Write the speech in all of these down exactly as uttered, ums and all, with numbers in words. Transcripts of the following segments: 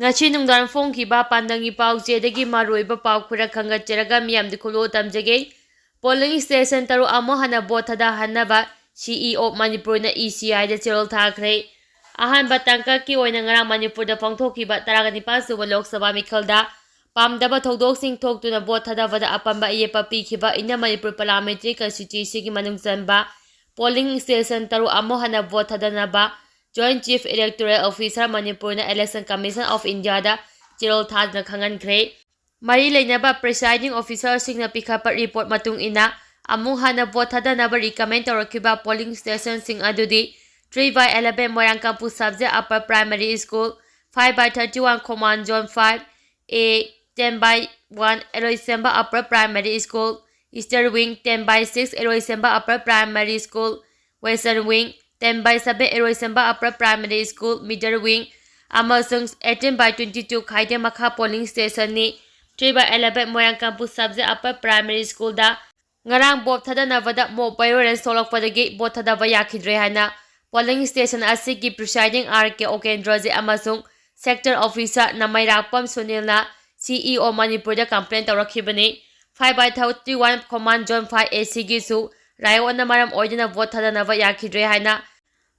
ꯉꯁꯤ ꯅꯨꯡꯗꯥꯡ ꯐꯣꯡꯈꯤꯕ ꯄꯥꯟꯗꯝꯒꯤ ꯄꯥꯎꯆꯦꯗꯒꯤ ꯃꯔꯨꯑꯣꯏꯕ ꯄꯥꯎ ꯈꯔ ꯈꯪꯒꯠꯆꯔꯒ ꯃꯤꯌꯥꯝꯗ ꯈꯨꯂꯣ ꯇꯝꯖꯒꯦ꯫ Polling station ꯇꯔꯨꯛ ꯑꯃꯨꯛ ꯍꯟꯅ ꯚꯣꯠ ꯊꯥꯗꯍꯟꯅꯕ C E of ꯃꯅꯤꯄꯨꯔꯅ E C I ꯗ ꯆꯦꯔꯣꯜ ꯊꯥꯈ꯭ꯔꯦ꯫ ꯑꯍꯥꯟꯕ ꯇꯥꯡꯀꯛꯀꯤ ꯑꯣꯏꯅ ꯉꯔꯥꯡ ꯃꯅꯤꯄꯨꯔꯗ ꯄꯥꯡꯊꯣꯛꯈꯤꯕ ꯇꯔꯥꯒ ꯅꯤꯄꯥꯟ ꯁꯨꯕ ꯂꯣꯛ ꯁꯚꯥ ꯃꯤꯈꯜꯗ ꯄꯥꯝꯗꯕ ꯊꯧꯗꯣꯛꯁꯤꯡ ꯊꯣꯛꯇꯨꯅ ꯚꯣꯠ ꯊꯥꯗꯕꯗ ꯑꯄꯟꯕ ꯑꯌꯦꯠꯄ ꯄꯤꯈꯤꯕ Indian Manipur Parliamentary Constituency ꯒꯤ ꯃꯅꯨꯡ ꯆꯟꯕ polling station ꯇꯔꯨꯛ ꯑꯃꯨꯛ ꯍꯟꯅ ꯚꯣꯠ ꯊꯥꯗꯅꯕ Joint Chief Electoral Officer ꯃꯅꯤꯄꯨꯔꯅ Election Commission of India ꯗ ꯆꯦꯔꯣꯜ ꯊꯥꯗꯨꯅ ꯈꯪꯍꯟꯈ꯭ꯔꯦ꯫ ꯃꯔꯤ ꯂꯩꯅꯕ presiding officer ꯁꯤꯡꯅ ꯄꯤꯈꯠꯄ report ꯃꯇꯨꯡ ꯏꯟꯅ, ꯑꯃꯨꯛ ꯍꯟꯅ ꯚꯣꯠ ꯊꯥꯗꯅꯕ recommend ꯇꯧꯔꯛꯈꯤꯕ polling station ꯁꯤꯡ ꯑꯗꯨꯗꯤ three by eleven Moirang Kampu Subject Upper Primary School, five by thirty-one Command Zone five A, ten by one Eroisemba Upper Primary School, Eastern Wing, ten by six Eroisemba Upper Primary School, Western Wing, ten by seven Eroisemba Upper Primary School, Middle Wing, ꯑꯃꯁꯨꯡ eighteen by twenty-two ꯈꯥꯏꯗꯦꯝ ꯃꯈꯥ polling station ꯅꯤ꯫ Three by eleven Moirang Kampu Subject Upper Primary School ꯗ ꯉꯔꯥꯡ vote ꯊꯥꯗꯅꯕꯗ mob violence ꯊꯣꯛꯂꯛꯄꯗꯒꯤ vote ꯊꯥꯗꯕ ꯌꯥꯈꯤꯗ꯭ꯔꯦ ꯍꯥꯏꯅ polling station ꯑꯁꯤꯒꯤ presiding R K ꯑꯣꯀꯦꯟꯗ꯭ꯔꯖꯤꯠ ꯑꯃꯁꯨꯡ sector officer ꯅꯃꯩꯔꯥꯛꯄꯝ ꯁꯨꯅꯤꯜꯅ C E of ꯃꯅꯤꯄꯨꯔꯗ complain ꯇꯧꯔꯛꯈꯤꯕꯅꯤ꯫ Five by thirty-one Command Zone five A C ꯒꯤꯁꯨ riot ꯅ ꯃꯔꯝ ꯑꯣꯏꯗꯨꯅ ꯚꯣꯠ ꯊꯥꯗꯅꯕ ꯌꯥꯈꯤꯗ꯭ꯔꯦ ꯍꯥꯏꯅ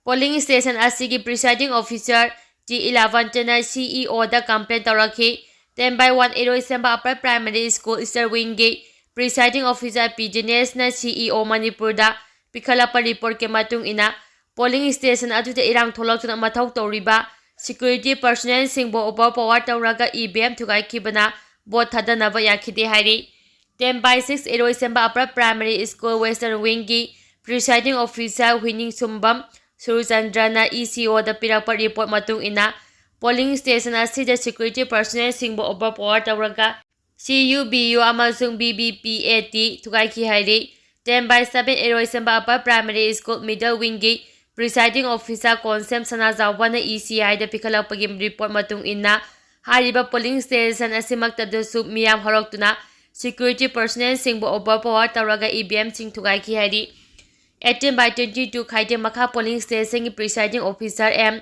polling station ꯑꯁꯤꯒꯤ presiding officer T ꯏꯂꯥꯚꯟꯇꯅ C E O ꯗ complain ꯇꯧꯔꯛꯈꯤ꯫ Ten by one Eroisemba Upper Primary School Eastern Wing ꯒꯤ presiding officer P ꯖꯤꯅꯦꯁꯅ C E of ꯃꯅꯤꯄꯨꯔꯗ ꯄꯤꯈꯠꯂꯛꯄ report ꯀꯤ ꯃꯇꯨꯡ ꯏꯟꯅ, polling station ꯑꯗꯨꯗ ꯏꯔꯥꯡ ꯊꯣꯛꯂꯛꯇꯨꯅ ꯃꯊꯧ ꯇꯧꯔꯤꯕ security personnel ꯁꯤꯡꯕꯨ overpower ꯇꯧꯔꯒ E V M ꯊꯨꯒꯥꯏꯈꯤꯕꯅ ꯚꯣꯠ ꯊꯥꯗꯅꯕ ꯌꯥꯈꯤꯗꯦ ꯍꯥꯏꯔꯤ꯫ Ten by six Eroisemba Upper Primary School Western Wing ꯒꯤ presiding officer ꯍꯨꯏꯅꯤꯡꯁꯨꯝꯕꯝ ꯁꯨꯔꯆꯟꯗ꯭ꯔꯅ E C O ꯗ ꯄꯤꯔꯛꯄ report ꯃꯇꯨꯡ ꯏꯟꯅ, polling station ꯑꯁꯤꯗ security personnel ꯁꯤꯡꯕꯨ overpower ꯇꯧꯔꯒ C U B U ꯑꯃꯁꯨꯡ V V P A T ꯊꯨꯒꯥꯏꯈꯤ ꯍꯥꯏꯔꯤ꯫ Ten by seven Eroisemba Upper Primary School Middle Wing ꯒꯤ presiding officer ꯀꯣꯟꯁꯦꯝ ꯁꯅꯥꯖꯥꯎꯕꯅ E C I the ꯄꯤꯈꯠꯂꯛꯄꯒꯤ report ꯃꯇꯨꯡ ꯏꯟꯅ, ꯍꯥꯏꯔꯤꯕ polling station ꯑꯁꯤꯃꯛꯇꯗꯁꯨ ꯃꯤꯌꯥꯝ ꯍꯧꯔꯛꯇꯨꯅ security personnel ꯁꯤꯡꯕꯨ overpower ꯇꯧꯔꯒ E V M ꯁꯤꯡ ꯊꯨꯒꯥꯏꯈꯤ ꯍꯥꯏꯔꯤ꯫ Eighteen by twenty-two ꯈꯥꯏꯗꯦꯝ ꯃꯈꯥ polling station ꯒꯤ presiding officer M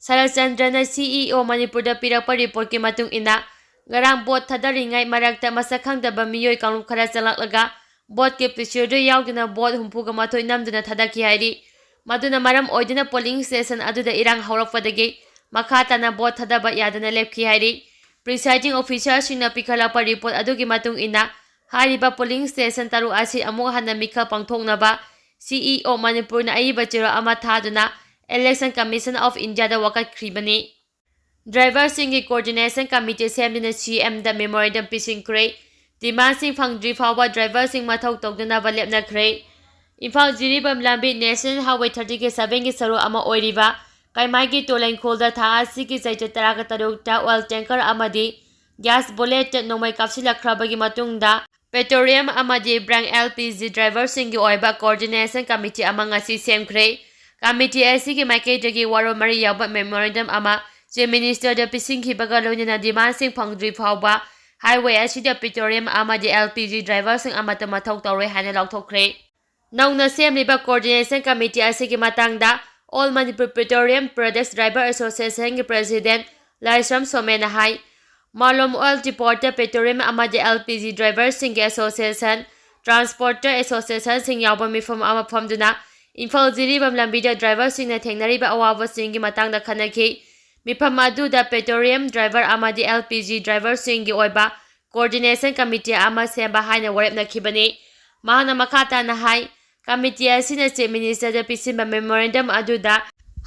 ꯁꯔꯠꯆꯟꯗ꯭ꯔꯅ ꯁꯤ ꯏ ꯑꯣ ꯃꯅꯤꯄꯨꯔꯗ ꯄꯤꯔꯛꯄ ꯔꯤꯄꯣꯔꯠꯀꯤ ꯃꯇꯨꯡ ꯏꯟꯅ, ꯉꯔꯥꯡ ꯚꯣꯠ ꯊꯥꯗꯔꯤꯉꯩ ꯃꯔꯛꯇ ꯃꯁꯛ ꯈꯪꯗꯕ ꯃꯤꯑꯣꯏ ꯀꯥꯡꯂꯨꯞ ꯈꯔ ꯆꯪꯂꯛꯂꯒ ꯚꯣꯠꯀꯤ ꯄ꯭ꯔꯣꯁꯤꯗꯔ ꯌꯥꯎꯗꯅ ꯚꯣꯠ ꯍꯨꯝꯐꯨꯒ ꯃꯥꯊꯣꯏ ꯅꯝꯗꯨꯅ ꯊꯥꯗꯈꯤ ꯍꯥꯏꯔꯤ꯫ ꯃꯗꯨꯅ ꯃꯔꯝ ꯑꯣꯏꯗꯨꯅ ꯄꯣꯂꯤꯡ ꯁ꯭ꯇꯦꯁꯟ ꯑꯗꯨꯗ ꯏꯔꯥꯡ ꯍꯧꯔꯛꯄꯗꯒꯤ ꯃꯈꯥ ꯇꯥꯅ ꯚꯣꯠ ꯊꯥꯗꯕ ꯌꯥꯗꯅ ꯂꯦꯞꯈꯤ ꯍꯥꯏꯔꯤ꯫ ꯄ꯭ꯔꯤꯁꯥꯏꯗꯤꯡ ꯑꯣꯐꯤꯁꯥꯔꯁꯤꯡꯅ ꯄꯤꯈꯠꯂꯛꯄ ꯔꯤꯄꯣꯔꯠ ꯑꯗꯨꯒꯤ ꯃꯇꯨꯡ ꯏꯟꯅ, ꯍꯥꯏꯔꯤꯕ ꯄꯣꯂꯤꯡ ꯁ꯭ꯇꯦꯁꯟ ꯇꯔꯨꯛ ꯑꯁꯤ ꯑꯃꯨꯛ ꯍꯟꯅ ꯃꯤꯈꯜ ꯄꯥꯡꯊꯣꯛꯅꯕ ꯁꯤ ꯏ ꯑꯣ ꯃꯅꯤꯄꯨꯔꯅ ꯑꯏꯕ ꯆꯦꯔꯣꯜ ꯑꯃ ꯊꯥꯗꯨꯅ Election Commission of Indiaꯗ ꯋꯥꯀꯠꯈ꯭ꯔꯤꯕꯅꯤ꯫ ꯗ꯭ꯔꯥꯏꯚꯔꯁꯤꯡꯒꯤ ꯀꯣꯑꯣꯔꯗꯤꯅꯦꯁꯟ ꯀꯃꯤꯇꯤ ꯁꯦꯝꯗꯨꯅ ꯁꯤ ꯑꯦꯝꯗ ꯃꯦꯃꯣꯔꯦꯟꯗꯝ ꯄꯤꯁꯤꯟꯈ꯭ꯔꯦ꯫ ꯗꯤꯃꯥꯟꯁꯤꯡ ꯐꯪꯗ꯭ꯔꯤ ꯐꯥꯎꯕ ꯗ꯭ꯔꯥꯏꯚꯔꯁꯤꯡ ꯃꯊꯧ ꯇꯧꯗꯅꯕ ꯂꯦꯞꯅꯈ꯭ꯔꯦ꯫ ꯏꯝꯐꯥꯜ ꯖꯤꯔꯤꯕꯥꯝ ꯂꯝꯕꯤ National Highway thirty sevenꯒꯤ ꯁꯔꯨꯛ ꯑꯃ ꯑꯣꯏꯔꯤꯕ ꯀꯩꯃꯥꯏꯒꯤ ꯇꯣꯂꯦꯟꯈꯣꯜꯗ ꯊꯥ ꯑꯁꯤꯒꯤ ꯆꯩꯆꯠ ꯇꯔꯥꯒ ꯇꯔꯨꯛꯇ oil tanker ꯑꯃꯗꯤ gas bullet ꯅꯣꯡꯃꯩ ꯀꯥꯞꯁꯤꯜꯂꯛꯈ꯭ꯔꯕꯒꯤ ꯃꯇꯨꯡꯗ petroleum ꯑꯃꯗꯤ brand L P G ꯗ꯭ꯔꯥꯏꯚꯔꯁꯤꯡꯒꯤ ꯑꯣꯏꯕ ꯀꯣꯑꯣꯔꯗꯤꯅꯦꯁꯟ ꯀꯃꯤꯇꯤ ꯑꯃ ꯉꯁꯤ ꯁꯦꯝꯈ꯭ꯔꯦ꯫ ꯀꯃꯤꯇꯤ ꯑꯁꯤꯒꯤ ꯃꯥꯏꯀꯩꯗꯒꯤ ꯋꯥꯔꯣꯜ ꯃꯔꯤ ꯌꯥꯎꯕ ꯃꯦꯃꯣꯔꯦꯟꯗꯝ ꯑꯃ ꯆꯤꯐ ꯃꯤꯅꯤꯁꯇꯔꯗ ꯄꯤꯁꯤꯟꯈꯤꯕꯒ ꯂꯣꯏꯅꯅ ꯗꯤꯃꯥꯟꯁꯤꯡ ꯐꯪꯗ꯭ꯔꯤ ꯐꯥꯎꯕ highway ꯑꯁꯤꯗ petroleum ꯑꯃꯗꯤ L P G ꯗ꯭ꯔꯥꯏꯚꯔꯁꯤꯡ ꯑꯃꯠꯇ ꯃꯊꯧ ꯇꯧꯔꯣꯏ ꯍꯥꯏꯅ ꯂꯥꯎꯊꯣꯛꯈ꯭ꯔꯦ꯫ ꯅꯧꯅ ꯁꯦꯝꯂꯤꯕ ꯀꯣꯑꯣꯔꯗꯤꯅꯦꯁꯟ ꯀꯃꯤꯇꯤ ꯑꯁꯤꯒꯤ ꯃꯇꯥꯡꯗ All Manipur Petroleum Products Driver Associationꯒꯤ ꯄ꯭ꯔꯦꯁꯤꯗꯦꯟꯠ ꯂꯥꯏꯁ꯭ꯔꯝ ꯁꯣꯃꯦꯅ ꯍꯥꯏ, ꯃꯥꯂꯣꯝ oil depotꯇ petroleum ꯑꯃꯗꯤ L P G ꯗ꯭ꯔꯥꯏꯚꯔꯁꯤꯡꯒꯤ ꯑꯦꯁꯣꯁꯤꯌꯦꯁꯟ, ꯇ꯭ꯔꯥꯟꯁꯄꯣꯔꯇꯔ ꯑꯦꯁꯣꯁꯤꯌꯦꯁꯟꯁꯤꯡ ꯌꯥꯎꯕ ꯃꯤꯐꯝ ꯑꯃ ꯐꯝꯗꯨꯅ ꯏꯝꯐꯥꯜ ꯖꯤꯔꯤꯕꯥꯝ ꯂꯝꯕꯤꯗ ꯗ꯭ꯔꯥꯏꯚꯔꯁꯤꯡꯅ ꯊꯦꯡꯅꯔꯤꯕ ꯑꯋꯥꯕꯁꯤꯡꯒꯤ ꯃꯇꯥꯡꯗ ꯈꯟꯅꯈꯤ꯫ ꯃꯤꯐꯝ ꯑꯗꯨꯗ petroleum driver ꯑꯃꯗꯤ L P G ꯗ꯭ꯔꯥꯏꯚꯔꯁꯤꯡꯒꯤ ꯑꯣꯏꯕ ꯀꯣꯑꯣꯔꯗꯤꯅꯦꯁꯟ ꯀꯃꯤꯇꯤ ꯑꯃ ꯁꯦꯝꯕ ꯍꯥꯏꯅ ꯋꯥꯔꯦꯞꯅꯈꯤꯕꯅꯤ꯫ ꯃꯍꯥꯛꯅ ꯃꯈꯥ ꯇꯥꯅ ꯍꯥꯏ, ꯀꯃꯤꯇꯤ ꯑꯁꯤꯅ ꯆꯤꯐ ꯃꯤꯅꯤꯁꯇꯔꯗ ꯄꯤꯁꯤꯟꯕ ꯃꯦꯃꯣꯔꯦꯟꯗꯝ ꯑꯗꯨꯗ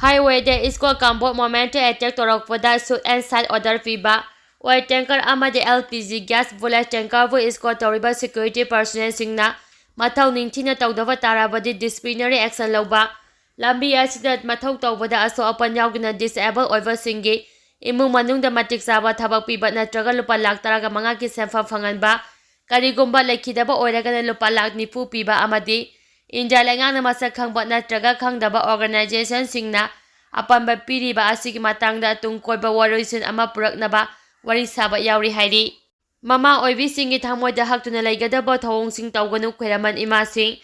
highwayꯗ ꯏꯁꯀꯣꯔꯠ ꯀꯥꯡꯄꯣꯛ ꯃꯣꯃꯦꯟꯠꯇ attack ꯇꯧꯔꯛꯄꯗ shoot and sight order ꯄꯤꯕ, oil tanker ꯑꯃꯗꯤ L P G gas bullet tankerꯕꯨ escort ꯇꯧꯔꯤꯕ security personnelꯁꯤꯡꯅ ꯃꯊꯧ ꯅꯤꯡꯊꯤꯅ ꯇꯧꯗꯕ ꯇꯥꯔꯕꯗꯤ disciplinary action ꯂꯧꯕ, ꯂꯝꯕꯤ ꯑꯁꯤꯗ ꯃꯊꯧ ꯇꯧꯕꯗ ꯑꯁꯣꯛ ꯑꯄꯟ ꯌꯥꯎꯗꯨꯅ disable ꯑꯣꯏꯕꯁꯤꯡꯒꯤ ꯏꯃꯨꯡ ꯃꯅꯨꯡꯗ ꯃꯇꯤꯛ ꯆꯥꯕ ꯊꯕꯛ ꯄꯤꯕ ꯅꯠꯇ꯭ꯔꯒ ꯂꯨꯄꯥ ꯂꯥꯈ ꯇꯔꯥꯒ ꯃꯉꯥꯒꯤ ꯁꯦꯟꯐꯝ ꯐꯪꯍꯟꯕ, ꯀꯔꯤꯒꯨꯝꯕ ꯂꯩꯈꯤꯗꯕ ꯑꯣꯏꯔꯒꯅ ꯂꯨꯄꯥ ꯂꯥꯈ ꯅꯤꯐꯨ ꯄꯤꯕ ꯑꯃꯗꯤ ꯏꯟꯗꯤꯌꯥ ꯂꯩꯉꯥꯛꯅ ꯃꯁꯛ ꯈꯪꯕ ꯅꯠꯇ꯭ꯔꯒ ꯈꯪꯗꯕ organizationꯁꯤꯡꯅ ꯑꯄꯥꯝꯕ ꯄꯤꯔꯤꯕ ꯑꯁꯤꯒꯤ ꯃꯇꯥꯡꯗ ꯇꯨꯡ ꯀꯣꯏꯕ ꯋꯥꯔꯣꯏꯁꯤꯟ ꯑꯃ ꯄꯨꯔꯛꯅꯕ ꯋꯥꯔꯤ ꯁꯥꯕ ꯌꯥꯎꯔꯤ ꯍꯥꯏꯔꯤ꯫ ꯃꯃꯥ ꯑꯣꯏꯕꯤꯁꯤꯡꯒꯤ ꯊꯃꯣꯏꯗ ꯍꯛꯇꯨꯅ ꯂꯩꯒꯗꯕ ꯊꯧꯑꯣꯡꯁꯤꯡ ꯇꯧꯒꯅꯨ, ꯈ꯭ꯋꯥꯏꯔꯝꯕꯟ ꯏꯃꯥꯁꯤꯡ꯫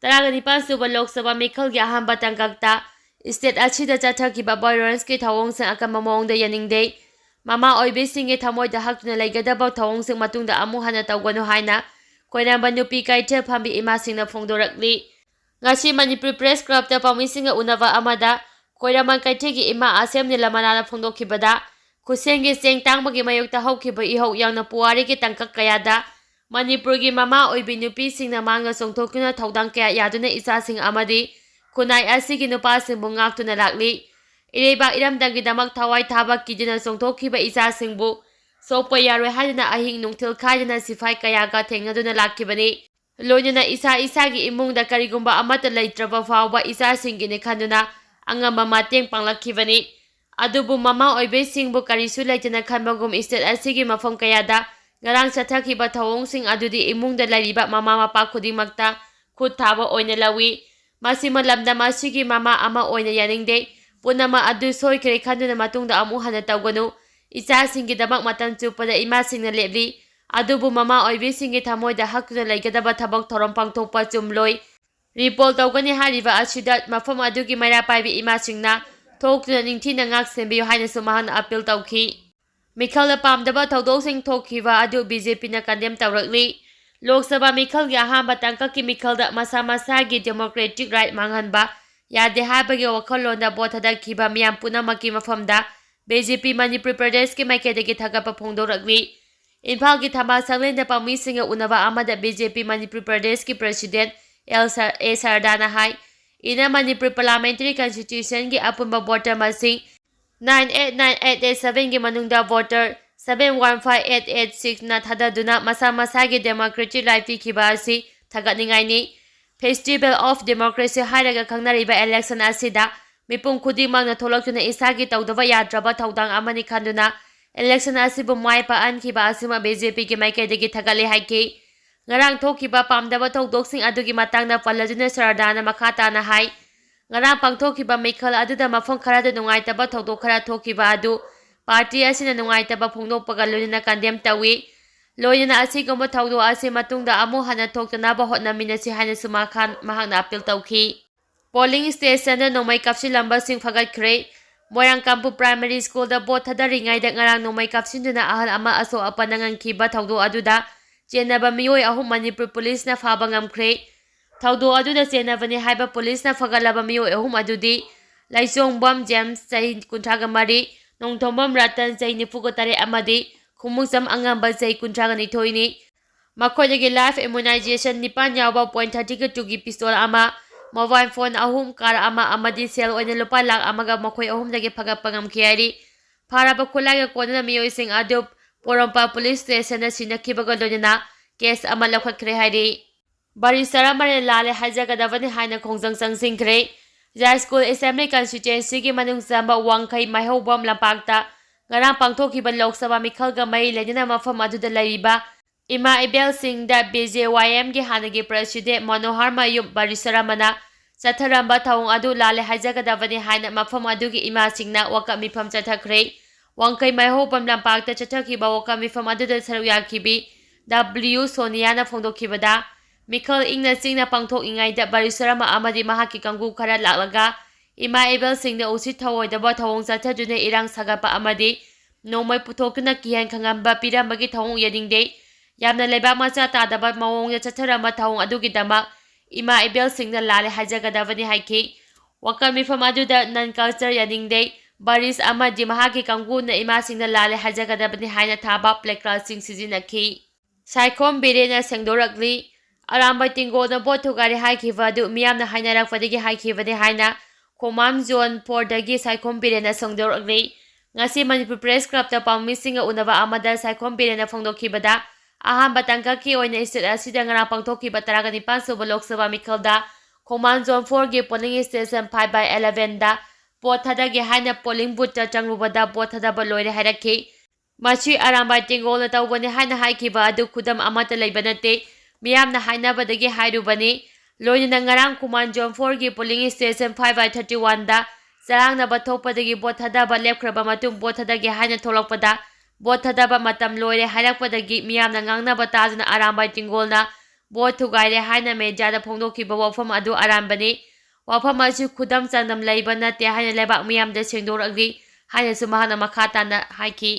ꯇꯔꯥꯒ ꯅꯤꯄꯥꯟ ꯁꯨꯕ ꯂꯣꯛ ꯁꯚꯥ ꯃꯤꯈꯜꯒꯤ ꯑꯍꯥꯟꯕ ꯇꯥꯡꯀꯛꯇ ꯁ꯭ꯇꯦꯠ ꯑꯁꯤꯗ ꯆꯠꯊꯈꯤꯕ ꯚꯥꯏꯑꯣꯂꯦꯟꯁꯀꯤ ꯊꯧꯑꯣꯡꯁꯤꯡ ꯑꯀꯟꯕ ꯃꯑꯣꯡꯗ ꯌꯥꯅꯤꯡꯗꯦ꯫ ꯃꯃꯥ ꯑꯣꯏꯕꯤꯁꯤꯡꯒꯤ ꯊꯃꯣꯏꯗ ꯍꯛꯇꯨꯅ ꯂꯩꯒꯗꯕ ꯊꯧꯑꯣꯡꯁꯤꯡ ꯃꯇꯨꯡꯗ ꯑꯃꯨꯛ ꯍꯟꯅ ꯇꯧꯒꯅꯨ ꯍꯥꯏꯅ ꯈꯣꯏꯔꯝꯕ ꯅꯨꯄꯤ ꯀꯩꯊꯦꯜ ꯐꯝꯕꯤ ꯏꯃꯥꯁꯤꯡꯅ ꯐꯣꯡꯗꯣꯔꯛꯂꯤ꯫ ꯉꯁꯤ ꯃꯅꯤꯄꯨꯔ ꯄ꯭ꯔꯦꯁ ꯀ꯭ꯂꯕꯇ ꯄꯥꯎꯃꯤꯁꯤꯡꯒ ꯎꯅꯕ ꯑꯃꯗ ꯈꯣꯏꯔꯝꯕ ꯀꯩꯊꯦꯜꯒꯤ ꯏꯃꯥ ꯑꯁꯦꯝ ꯅꯤꯂꯃꯅꯥꯅ ꯐꯣꯡꯗꯣꯛꯈꯤꯕꯗ, ꯈꯨꯠꯁꯦꯝꯒꯤ ꯆꯦꯡ ꯇꯥꯡꯕꯒꯤ ꯃꯥꯌꯣꯛꯇ ꯍꯧꯈꯤꯕ ꯏꯍꯧ ꯌꯥꯎꯅ ꯄꯨꯋꯥꯔꯤꯒꯤ ꯇꯥꯡꯀꯛ ꯀꯌꯥꯗ ꯃꯅꯤꯄꯨꯔꯒꯤ ꯃꯃꯥ ꯑꯣꯏꯕꯤ ꯅꯨꯄꯤꯁꯤꯡꯅ ꯃꯥꯡꯗ ꯆꯣꯡꯊꯣꯛꯇꯨꯅ ꯊꯧꯗꯥꯡ ꯀꯌꯥ ꯌꯥꯗꯨꯅ ꯏꯆꯥꯁꯤꯡ ꯑꯃꯗꯤ ꯈꯨꯟꯅꯥꯏ ꯑꯁꯤꯒꯤ ꯅꯨꯄꯥꯁꯤꯡꯕꯨ ꯉꯥꯛꯇꯨꯅ ꯂꯥꯛꯂꯤ꯫ ꯏꯔꯩꯕꯥꯛ ꯏꯔꯝꯗꯝꯒꯤꯗꯃꯛ ꯊꯋꯥꯏ ꯊꯥꯕ ꯀꯤꯗꯨꯅ ꯆꯣꯡꯊꯣꯛꯈꯤꯕ ꯏꯆꯥꯁꯤꯡꯕꯨ ꯁꯣꯛꯄ ꯌꯥꯔꯣꯏ ꯍꯥꯏꯗꯨꯅ ꯑꯍꯤꯡ ꯅꯨꯡꯊꯤꯜ ꯈꯥꯏꯗꯅ ꯁꯤꯐꯥꯏ ꯀꯌꯥꯒ ꯊꯦꯡꯅꯗꯨꯅ ꯂꯥꯛꯈꯤꯕꯅꯤ꯫ ꯂꯣꯏꯅꯅ ꯏꯁꯥ ꯏꯁꯥꯒꯤ ꯏꯃꯨꯡꯗ ꯀꯔꯤꯒꯨꯝꯕ ꯑꯃꯠꯇ ꯂꯩꯇ꯭ꯔꯕ ꯐꯥꯎꯕ ꯏꯆꯥꯁꯤꯡꯒꯤꯅꯤ ꯈꯟꯗꯨꯅ ꯑꯉꯝꯕ ꯃꯇꯦꯡ ꯄꯥꯡꯂꯛꯈꯤꯕꯅꯤ꯫ ꯑꯗꯨꯕꯨ ꯃꯃꯥ ꯑꯣꯏꯕꯤꯁꯤꯡꯕꯨ ꯀꯔꯤꯁꯨ ꯂꯩꯇꯅ ꯈꯟꯕꯒꯨꯝ ꯁ꯭ꯇꯦꯠ ꯑꯁꯤꯒꯤ ꯃꯐꯝ ꯀꯌꯥꯗ ꯉꯔꯥꯡ ꯆꯠꯊꯈꯤꯕ ꯊꯧꯑꯣꯡꯁꯤꯡ ꯑꯗꯨꯗꯤ ꯏꯃꯨꯡꯗ ꯂꯩꯔꯤꯕ ꯃꯃꯥ ꯃꯄꯥ ꯈꯨꯗꯤꯡꯃꯛꯇ ꯈꯨꯠ ꯊꯥꯕ ꯑꯣꯏꯅ ꯂꯧꯏ꯫ ꯃꯁꯤꯃ ꯂꯝꯗꯝ ꯑꯁꯤꯒꯤ ꯃꯃꯥ ꯑꯃ ꯑꯣꯏꯅ ꯌꯥꯅꯤꯡꯗꯦ꯫ ꯄꯨꯝꯅꯃꯛ ꯑꯗꯨ ꯁꯣꯏꯈ꯭ꯔꯦ ꯈꯟꯗꯨꯅ ꯃꯇꯨꯡꯗ ꯑꯃꯨꯛ ꯍꯟꯅ ꯇꯧꯒꯅꯨ꯫ ꯏꯆꯥꯁꯤꯡꯒꯤꯗꯃꯛ ꯃꯇꯝ ꯆꯨꯞꯄꯗ ꯏꯃꯥꯁꯤꯡꯅ ꯂꯦꯞꯂꯤ꯫ ꯑꯗꯨꯕꯨ ꯃꯃꯥ ꯑꯣꯏꯕꯤꯁꯤꯡꯒꯤ ꯊꯃꯣꯏꯗ ꯍꯛꯇꯨꯅ ꯂꯩꯒꯗꯕ ꯊꯕꯛ ꯊꯧꯔꯝ ꯄꯥꯡꯊꯣꯛꯄ ꯆꯨꯝꯂꯣꯏ꯫ ꯔꯤꯄꯣꯜ ꯇꯧꯒꯅꯤ ꯍꯥꯏꯔꯤꯕ ꯑꯁꯤꯗ ꯃꯐꯝ ꯑꯗꯨꯒꯤ ꯃꯩꯔꯥ ꯄꯥꯏꯕꯤ ꯏꯃꯥꯁꯤꯡꯅ ꯊꯣꯛꯇꯨꯅ ꯅꯤꯡꯊꯤꯅ ꯉꯥꯛ ꯁꯦꯟꯕꯤꯌꯨ ꯍꯥꯏꯅꯁꯨ ꯃꯍꯥꯛꯅ ꯑꯄꯤꯜ ꯇꯧꯈꯤ꯫ ꯃꯤꯈꯜꯗ ꯄꯥꯝꯗꯕ ꯊꯧꯗꯣꯛꯁꯤꯡ ꯊꯣꯛꯈꯤꯕ ꯑꯗꯨ ꯕꯤ ꯖꯦ ꯄꯤꯅ ꯀꯟꯗꯦꯝ ꯇꯧꯔꯛꯂꯤ꯫ ꯂꯣꯛ ꯁꯚꯥ ꯃꯤꯈꯜꯒꯤ ꯑꯍꯥꯟꯕ ꯇꯥꯡꯀꯛꯀꯤ ꯃꯤꯈꯜꯗ ꯃꯁꯥ ꯃꯁꯥꯒꯤ ꯗꯦꯃꯣꯀ꯭ꯔꯦꯇꯤꯛ ꯔꯥꯏꯠ ꯃꯥꯡꯍꯟꯕ ꯌꯥꯗꯦ ꯍꯥꯏꯕꯒꯤ ꯋꯥꯈꯜꯂꯣꯟꯗ ꯚꯣꯠ ꯊꯥꯗꯈꯤꯕ ꯃꯤꯌꯥꯝ ꯄꯨꯝꯅꯃꯛꯀꯤ ꯃꯐꯝꯗ ꯕꯤ ꯖꯦ ꯄꯤ ꯃꯅꯤꯄꯨꯔ ꯄ꯭ꯔꯗꯦꯁꯀꯤ ꯃꯥꯏꯀꯩꯗꯒꯤ ꯊꯥꯒꯠꯄ ꯐꯣꯡꯗꯣꯔꯛꯂꯤ꯫ ꯏꯝꯐꯥꯜꯒꯤ ꯊꯝꯕꯥꯜ ꯁꯪꯂꯦꯟꯗ ꯄꯥꯎꯃꯤꯁꯤꯡꯒ ꯎꯅꯕ ꯑꯃꯗ ꯕꯤ ꯖꯦ ꯄꯤ ꯃꯅꯤꯄꯨꯔ ꯄ꯭ꯔꯗꯦꯁꯀꯤ ꯄ꯭ꯔꯦꯁꯤꯗꯦꯟꯠ ꯑꯦꯜ ꯁ-, ꯑꯦ ꯁꯔꯗꯥꯅ ꯍꯥꯏ, ꯏꯟꯅ ꯃꯅꯤꯄꯨꯔ ꯄꯥꯔꯂꯤꯌꯥꯃꯦꯟꯇꯔꯤ ꯀꯟꯁꯇꯤꯇ꯭ꯌꯨꯁꯟꯒꯤ ꯑꯄꯨꯟꯕ ꯚꯣꯇꯔ ꯃꯁꯤꯡ nine eight nine eight eight sevenꯒꯤ ꯃꯅꯨꯡꯗ voter seven one five eight eight sixꯅ ꯊꯥꯗꯗꯨꯅ ꯃꯁꯥ ꯃꯁꯥꯒꯤ ꯗꯦꯃꯣꯀ꯭ꯔꯦꯇꯤꯛ ꯔꯥꯏꯠ ꯄꯤꯈꯤꯕ ꯑꯁꯤ ꯊꯥꯒꯠꯅꯤꯡꯉꯥꯏꯅꯤ꯫ Festival of Democracy ꯍꯥꯏꯔꯒ ꯈꯪꯅꯔꯤꯕ ꯏꯂꯦꯛꯁꯟ ꯑꯁꯤꯗ ꯃꯤꯄꯨꯝ ꯈꯨꯗꯤꯡꯃꯛꯅ ꯊꯣꯛꯂꯛꯇꯨꯅ ꯏꯁꯥꯒꯤ ꯇꯧꯗꯕ ꯌꯥꯗ꯭ꯔꯕ ꯊꯧꯗꯥꯡ ꯑꯃꯅꯤ ꯈꯟꯗꯨꯅ ꯏꯂꯦꯛꯁꯟ ꯑꯁꯤꯕꯨ ꯃꯥꯏ ꯄꯥꯛꯍꯟꯈꯤꯕ ꯑꯁꯤꯃꯛ ꯕꯤ ꯖꯦ ꯄꯤꯒꯤ ꯃꯥꯏꯀꯩꯗꯒꯤ ꯊꯥꯒꯠꯂꯤ ꯍꯥꯏꯈꯤ꯫ ꯉꯔꯥꯡ ꯊꯣꯛꯈꯤꯕ ꯄꯥꯝꯗꯕ ꯊꯧꯗꯣꯛꯁꯤꯡ ꯑꯗꯨꯒꯤ ꯃꯇꯥꯡꯗ ꯄꯜꯂꯗꯨꯅ ꯁꯔꯗꯥꯅ ꯃꯈꯥ ꯇꯥꯅ ꯍꯥꯏ, ꯉꯔꯥꯡ ꯄꯥꯡꯊꯣꯛꯈꯤꯕ ꯃꯤꯈꯜ ꯑꯗꯨꯗ ꯃꯐꯝ ꯈꯔꯗ ꯅꯨꯡꯉꯥꯏꯇꯕ ꯊꯧꯗꯣꯛ ꯈꯔ ꯊꯣꯛꯈꯤꯕ ꯑꯗꯨ ꯄꯥꯔꯇꯤ ꯑꯁꯤꯅ ꯅꯨꯡꯉꯥꯏꯇꯕ ꯐꯣꯡꯗꯣꯛꯄꯒ ꯂꯣꯏꯅꯅ ꯀꯟꯗꯦꯝ ꯇꯧꯏ꯫ ꯂꯣꯏꯅꯅ ꯑꯁꯤꯒꯨꯝꯕ ꯊꯧꯗꯣꯛ ꯑꯁꯤ ꯃꯇꯨꯡꯗ ꯑꯃꯨꯛ ꯍꯟꯅ ꯊꯣꯛꯇꯅꯕ ꯍꯣꯠꯅꯃꯤꯟꯅꯁꯤ ꯍꯥꯏꯅꯁꯨ ꯃꯈꯥ-, ꯃꯍꯥꯛꯅ ꯑꯄꯤꯜ ꯇꯧꯈꯤ꯫ Polling stationꯗ ꯅꯣꯡꯃꯩ ꯀꯥꯞꯁꯤꯜꯂꯝꯕꯁꯤꯡ ꯐꯒꯠꯈ꯭ꯔꯦ꯫ ꯃꯣꯏꯔꯥꯡꯀꯥꯝꯄꯨ Primary Schoolꯗ vote ꯊꯥꯗꯔꯤꯉꯩꯗ ꯉꯔꯥꯡ ꯅꯣꯡꯃꯩ ꯀꯥꯞꯁꯤꯟꯗꯨꯅ ꯑꯍꯜ ꯑꯃ ꯑꯁꯣꯛ ꯑꯄꯟ ꯅꯪꯍꯟꯈꯤꯕ ꯊꯧꯗꯣꯛ ꯑꯗꯨꯗ ꯆꯦꯟꯅꯕ ꯃꯤꯑꯣꯏ ꯑꯍꯨꯝ ꯃꯅꯤꯄꯨꯔ ꯄꯨꯂꯤꯁꯅ ꯐꯥꯕ ꯉꯝꯈ꯭ꯔꯦ꯫ ꯊꯧꯗꯣꯛ ꯑꯗꯨꯗ ꯆꯦꯟꯅꯕꯅꯤ ꯍꯥꯏꯕ ꯄꯨꯂꯤꯁꯅ ꯐꯒꯠꯂꯕ ꯃꯤꯑꯣꯏ ꯑꯍꯨꯝ ꯑꯗꯨꯗꯤ ꯂꯥꯏꯆꯣꯡꯕꯝ ꯖꯦꯝꯁ, ꯆꯍꯤ ꯀꯨꯟꯊ꯭ꯔꯥꯒ ꯃꯔꯤ, ꯅꯣꯡꯊꯣꯝꯕꯝ ꯔꯇꯟ, ꯆꯍꯤ ꯅꯤꯐꯨꯒ ꯇꯔꯦꯠ, ꯑꯃꯗꯤ ꯈꯨꯃꯨꯛꯆꯝ ꯑꯉꯝꯕ, ꯆꯍꯤ ꯀꯨꯟꯊ꯭ꯔꯥꯒ ꯅꯤꯊꯣꯏꯅꯤ꯫ ꯃꯈꯣꯏꯗꯒꯤ live ammunition ꯅꯤꯄꯥꯟ ꯌꯥꯎꯕ point thirty two ꯒꯤ pistol ꯑꯃ, mobile phone ꯑꯍꯨꯝ, car ꯑꯃ ꯑꯃꯗꯤ ꯁꯦꯜ ꯑꯣꯏꯅ ꯂꯨꯄꯥ ꯂꯥꯈ ꯑꯃꯒ ꯃꯈꯣꯏ ꯑꯍꯨꯝꯗꯒꯤ ꯐꯒꯠꯄ ꯉꯝꯈꯤ ꯍꯥꯏꯔꯤ꯫ ꯐꯥꯔꯕ ꯈꯨꯠꯂꯥꯏꯒ ꯀꯣꯟꯅꯅ ꯃꯤꯑꯣꯏꯁꯤꯡ ꯑꯗꯨ ꯄꯣꯔꯣꯝꯄꯥꯠ ꯄꯨꯂꯤꯁ ꯁ꯭ꯇꯦꯁꯟꯗ ꯁꯤꯟꯅꯈꯤꯕꯒ ꯂꯣꯏꯅꯅ case ꯑꯃ ꯂꯧꯈꯠꯈ꯭ꯔꯦ ꯍꯥꯏꯔꯤ꯫ ꯕꯥꯔꯤꯁꯔꯥ ꯃꯅ ꯂꯥꯜꯂꯦ ꯍꯥꯏꯖꯒꯗꯕꯅꯤ ꯍꯥꯏꯅ ꯈꯣꯡꯖꯪ ꯆꯪꯁꯤꯟꯈ꯭ꯔꯦ꯫ ꯌꯥꯏꯁ꯭ꯀꯨꯜ Assembly Constituencyꯒꯤ ꯃꯅꯨꯡ ꯆꯟꯕ ꯋꯥꯡꯈꯩ ꯃꯩꯍꯧꯕꯝ ꯂꯝꯄꯥꯛꯇ ꯉꯔꯥꯡ ꯄꯥꯡꯊꯣꯛꯈꯤꯕ ꯂꯣꯛ ꯁꯚꯥ ꯃꯤꯈꯜꯒ ꯃꯔꯤ ꯂꯩꯅꯅ ꯃꯐꯝ ꯑꯗꯨꯗ ꯂꯩꯔꯤꯕ ꯏꯃꯥ ꯏꯕꯦꯜꯁꯤꯡꯗ BJYMꯒꯤ ꯍꯥꯟꯅꯒꯤ president ꯃꯅꯣꯍꯔ ꯃꯌꯨꯝ ꯕꯥꯔꯤꯁꯔꯥ ꯃꯅ ꯆꯠꯊꯔꯝꯕ ꯊꯧꯑꯣꯡ ꯑꯗꯨ ꯂꯥꯜꯂꯦ ꯍꯥꯏꯖꯒꯗꯕꯅꯤ ꯍꯥꯏꯅ ꯃꯐꯝ ꯑꯗꯨꯒꯤ ꯏꯃꯥꯁꯤꯡꯅ ꯋꯥꯀꯠ ꯃꯤꯐꯝ ꯆꯠꯊꯈ꯭ꯔꯦ꯫ ꯋꯥꯡꯈꯩ ꯃꯩꯍꯧꯕꯝ ꯂꯝꯄꯥꯛꯇ ꯆꯠꯊꯈꯤꯕ ꯋꯥꯀꯠ ꯃꯤꯐꯝ ꯑꯗꯨꯗ ꯁꯔꯨꯛ ꯌꯥꯈꯤꯕꯤ W ꯁꯣꯅꯤꯌꯥꯅ ꯐꯣꯡꯗꯣꯛꯈꯤꯕꯗ, ꯃꯤꯈꯜ ꯏꯪꯅ ꯆꯤꯡꯅ ꯄꯥꯡꯊꯣꯛꯂꯤꯉꯩꯗ ꯕꯥꯔꯤꯁꯔꯥ ꯃ ꯑꯃꯗꯤ ꯃꯍꯥꯛꯀꯤ ꯀꯥꯡꯕꯨ ꯈꯔ ꯂꯥꯛꯂꯒ ꯏꯃꯥ ꯏꯕꯦꯜꯁꯤꯡꯗ ꯎꯁꯤꯠ ꯊꯑꯣꯏꯗꯕ ꯊꯧꯑꯣꯡ ꯆꯠꯊꯗꯨꯅ ꯏꯔꯥꯡ ꯁꯥꯒꯠꯄ ꯑꯃꯗꯤ ꯅꯣꯡꯃꯩ ꯄꯨꯊꯣꯛꯇꯨꯅ ꯀꯤꯍꯟ ꯈꯪꯍꯟꯕ ꯄꯤꯔꯝꯕꯒꯤ ꯊꯧꯑꯣꯡ ꯌꯥꯅꯤꯡꯗꯦ꯫ ꯌꯥꯝꯅ ꯂꯩꯕꯥꯛ ꯃꯆꯥ ꯇꯥꯗꯕ ꯃꯑꯣꯡꯗ ꯆꯠꯊꯔꯝꯕ ꯊꯧꯑꯣꯡ ꯑꯗꯨꯒꯤꯗꯃꯛ ꯏꯃꯥ ꯏꯕꯦꯜꯁꯤꯡꯅ ꯂꯥꯜꯂꯦ ꯍꯥꯏꯖꯒꯗꯕꯅꯤ ꯍꯥꯏꯈꯤ꯫ ꯋꯥꯀꯠ ꯃꯤꯐꯝ ꯑꯗꯨꯗ non culture ꯌꯥꯅꯤꯡꯗꯦ, ꯕꯥꯔꯤꯁ ꯑꯃꯗꯤ ꯃꯍꯥꯛꯀꯤ ꯀꯥꯡꯕꯨꯅ ꯏꯃꯥꯁꯤꯡꯅ ꯂꯥꯜꯂꯦ ꯍꯥꯏꯖꯒꯗꯕꯅꯤ ꯍꯥꯏꯅ ꯊꯥꯕ placardꯁꯤꯡ ꯁꯤꯖꯤꯟꯅꯈꯤ꯫ ꯁꯥꯏꯈꯣꯝ ꯕꯤꯔꯦꯟꯅ ꯁꯦꯡꯗꯣꯔꯛꯂꯤ꯫ ꯑꯔꯥꯝꯕꯥꯏ ꯇꯦꯡꯒꯣꯜꯅ vote ꯊꯨꯒꯥꯏꯔꯦ ꯍꯥꯏꯈꯤꯕ ꯑꯗꯨ ꯃꯤꯌꯥꯝꯅ ꯍꯥꯏꯅꯔꯛꯄꯗꯒꯤ ꯍꯥꯏꯈꯤꯕꯅꯤ ꯍꯥꯏꯅ ꯈꯣꯡꯃꯥꯟ Zone fourꯗꯒꯤ ꯁꯥꯏꯈꯣꯝ ꯕꯤꯔꯦꯟꯅ ꯁꯦꯡꯗꯣꯔꯛꯂꯤ꯫ ꯉꯁꯤ ꯃꯅꯤꯄꯨꯔ Press Clubꯇ ꯄꯥꯎꯃꯤꯁꯤꯡꯒ ꯎꯅꯕ ꯑꯃꯗ ꯁꯥꯏꯈꯣꯝ ꯕꯤꯔꯦꯟꯅ ꯐꯣꯡꯗꯣꯛꯈꯤꯕꯗ, ꯑꯍꯥꯟꯕ ꯇꯥꯡꯀꯛꯀꯤ ꯑꯣꯏꯅ state ꯑꯁꯤꯗ ꯉꯔꯥꯡ ꯄꯥꯡꯊꯣꯛꯈꯤꯕ ꯇꯔꯥꯒ ꯅꯤꯄꯥꯟ ꯁꯨꯕ Lok Sabha ꯃꯤꯈꯜꯗ ꯈꯣꯡꯃꯥꯟ Zone fourꯒꯤ polling station five by elevenꯗ vote ꯊꯥꯗꯒꯦ ꯍꯥꯏꯅ polling boothꯇ ꯆꯪꯂꯨꯕꯗ vote ꯊꯥꯗꯕ ꯂꯣꯏꯔꯦ ꯍꯥꯏꯔꯛꯈꯤ꯫ ꯃꯁꯤ ꯑꯔꯥꯝꯕꯥꯏ ꯇꯦꯡꯒꯣꯜꯅ ꯇꯧꯕꯅꯤ ꯍꯥꯏꯅ ꯍꯥꯏꯈꯤꯕ ꯑꯗꯨ ꯈꯨꯗꯝ ꯑꯃꯠꯇ ꯂꯩꯕ ꯅꯠꯇꯦ꯫ ꯃꯤꯌꯥꯝꯅ ꯍꯥꯏꯅꯕꯗꯒꯤ ꯍꯥꯏꯔꯨꯕꯅꯤ꯫ ꯂꯣꯏꯅꯅ ꯉꯔꯥꯡ ꯈꯣꯡꯃꯥꯟ Zone fourꯒꯤ polling station five by thirty oneꯗ ꯆꯔꯥꯡꯅꯕ ꯊꯣꯛꯄꯗꯒꯤ vote ꯊꯥꯗꯕ ꯂꯦꯞꯈ꯭ꯔꯕ ꯃꯇꯨꯡ vote ꯊꯥꯗꯒꯦ ꯍꯥꯏꯅ ꯊꯣꯛꯂꯛꯄꯗ vote ꯊꯥꯗꯕ ꯃꯇꯝ ꯂꯣꯏꯔꯦ ꯍꯥꯏꯔꯛꯄꯗꯒꯤ ꯃꯤꯌꯥꯝꯅ ꯉꯥꯡꯅꯕ ꯇꯥꯗꯨꯅ ꯑꯔꯥꯝꯕꯥꯏ ꯇꯦꯡꯒꯣꯜꯅ vote ꯊꯨꯒꯥꯏꯔꯦ ꯍꯥꯏꯅ mediaꯗ ꯐꯣꯡꯗꯣꯛꯈꯤꯕ ꯋꯥꯐꯝ ꯑꯗꯨ ꯑꯔꯥꯟꯕꯅꯤ꯫ ꯋꯥꯐꯝ ꯑꯁꯤ ꯈꯨꯗꯝ ꯆꯥꯡꯗꯝ ꯂꯩꯕ ꯅꯠꯇꯦ ꯍꯥꯏꯅ ꯂꯩꯕꯥꯛ ꯃꯤꯌꯥꯝꯗ ꯁꯦꯡꯗꯣꯔꯛꯂꯤ ꯍꯥꯏꯅꯁꯨ ꯃꯍꯥꯛꯅ ꯃꯈꯥ ꯇꯥꯅ ꯍꯥꯏꯈꯤ꯫